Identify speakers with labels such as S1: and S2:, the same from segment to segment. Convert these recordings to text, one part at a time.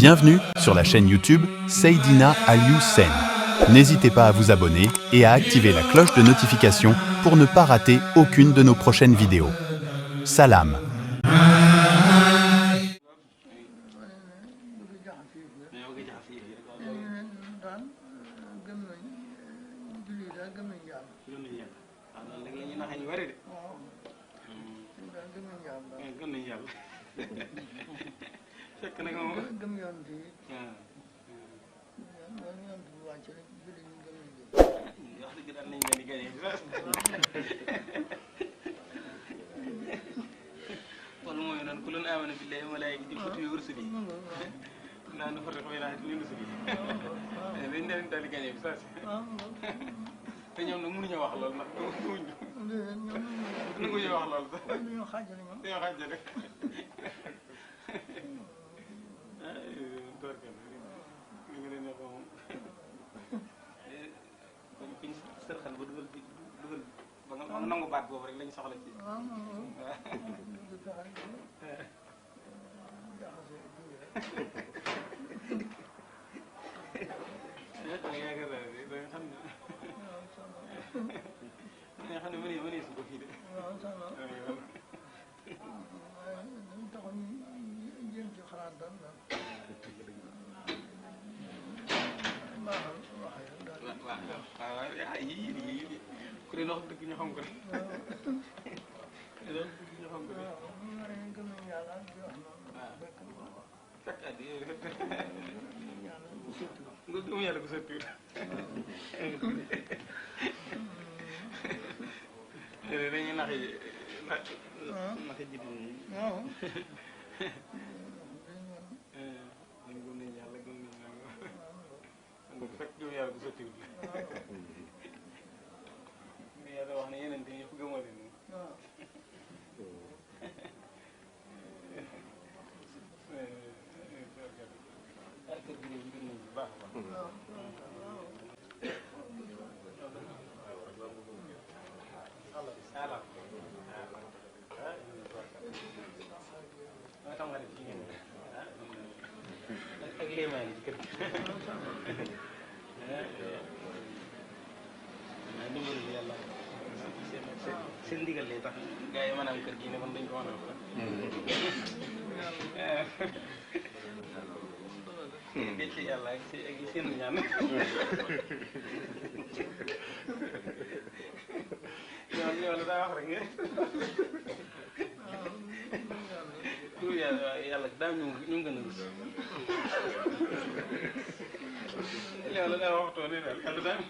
S1: Bienvenue sur la chaîne YouTube Seydina Aliou Sen. N'hésitez pas à vous abonner et à activer la cloche de notification pour ne pas rater aucune de nos prochaines vidéos. Salam.
S2: fekk na nga moom
S3: gëm yoon bi
S2: waaw
S3: yoon bi wàcc rek julli ñu gëm ñu
S2: wax dëgg daal nañ leen di gañe wala mooy noonu ku leen amana billahi malaayika fatu yu rusuli naa nu fatu xamee naa li rusuli dañ leen daal di gañe bi saa si te ñoom nag mënuñoo wax loolu ndax nanguñoo wax loolu sax
S3: dañoo xaajale ñoom
S2: dañoo xaajale sërxal ba dugal ba nga nangu baat boobu rek lañ soxla ci nga xam ne mënee su ko fii de
S3: taxoon jéem ci xalaat daal
S2: waaw yii ku leen wax dëgg ñu xam ko rek ku leen wax dëgg ñu xam ko rek
S3: gëm nañu yàlla di wax noonu
S2: fekk addi nga gëm yàlla bu sotti dañuy nax ji
S3: waaw
S2: dañ gëm nañ yàlla gëm nañ nga fekk gëm yàlla bu sotti yàlla wax ne yeneen te ñëpp gëmoo leen kër gi ñu gën nañ bu baax a baax moo tax nga def ci ngeen ak léemaa ngi ci kër gi ndimbalu yàlla seen ndigal lay tax gars yi maanaam kër gi ne man dañ ko mën a wax ci yàlla ak seen ñaan ñoo la daa wax rek pour yàlla daal ñu gën a rus yow la daa waxtoo ne daal yàlla daal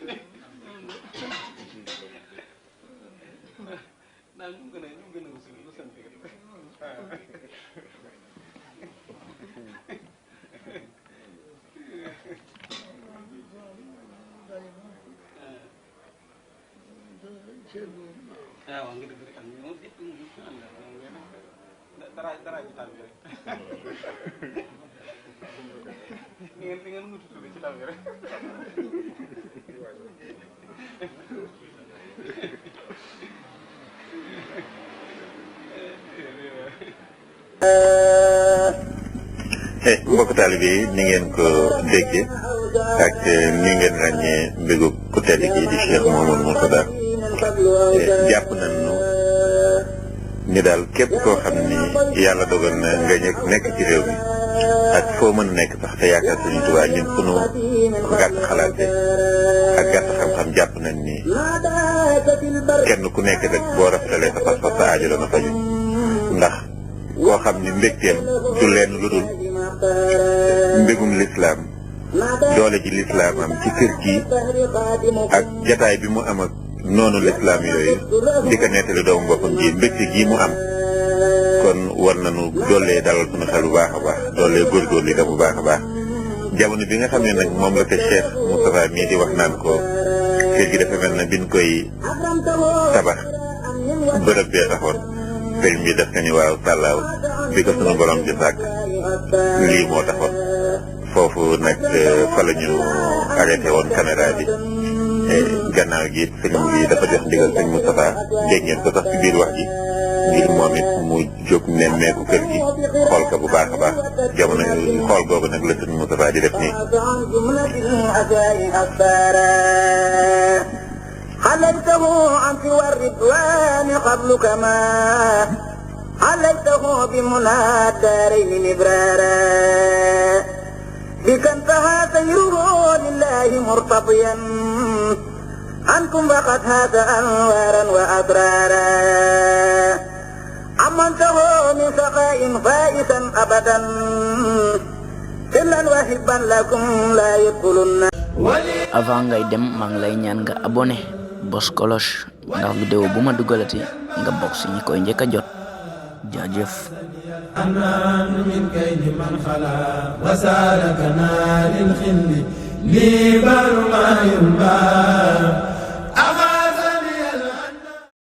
S2: daal ñu gën a rus lu sant waaw nga dëgg rek am na moom yëpp dara ji taal bi rek di ngeen mutu tudd ci taal bi rek
S4: mbokk taalibe yi ni ngeen ko déggee ak ni ngeen ràññee mbégu ku tedd gi di Cheikh Mouhamadou Mourtada jàpp nañu ni daal képp koo xam ni yàlla dogal na nga nekk ci réew mi ak foo mën a nekk sax te yaakaar Sëriñ Tuubaa ñun sunu gàtt xalaate ak gàtt xam-xam jàpp nañ ni kenn ku nekk rek boo rafetalee sa pas-pas sa aajo dana faju ndax koo xam ni mbégteem du leen lu dul mbégum lislaam doole ji lislaam am ci kër gi ak jataay bi mu am ak noonu lislaam yooyu di ko nettali doomu boppam ji mbégte gii mu am kon war nañu doolee dalal suñu xel bu baax a baax doolee góorgóorlu itam bu baax a baax jamono bi nga xam ne nag moom la ko Cheikh Moustapha mii di wax naan ko kër gi dafa mel na biñ koy tabax bërëb bee taxoon sëriñ bi def ko ni waaw sàllaaw bi ko sunu borom di sàkk lii moo taxoon foofu nag fa la ñu arrêté woon caméra bi gannaaw gi sëñ bi dafa jox ndigal sëñ Moustapha dégg ngeen ko sax ci biir wax ji ngir moom it mu jóg nemmeeku kër gi xool ko bu baax a baax jamono xool googu nag la sëñ Moustapha di def nii.
S5: حليته عن سوى الرضوان قبل كما حليته بمنى الدارين مبرارا بك انتهى سيره لله مرتضيا عنكم وقد هذا أنوارا وأسرارا عمنته من سقاء فائسا أبدا إلا وهبا لكم لا يدخلن.
S6: avant ngay dem maa ngi lay ñaan nga abonné bos cloche ndax vidéo bu ma dugalati nga bokk ci ñi koy njëkk a jot jaajëf.
S7: أنان من كيد من خلا وسالكنا للخل لي بر ما ينبغي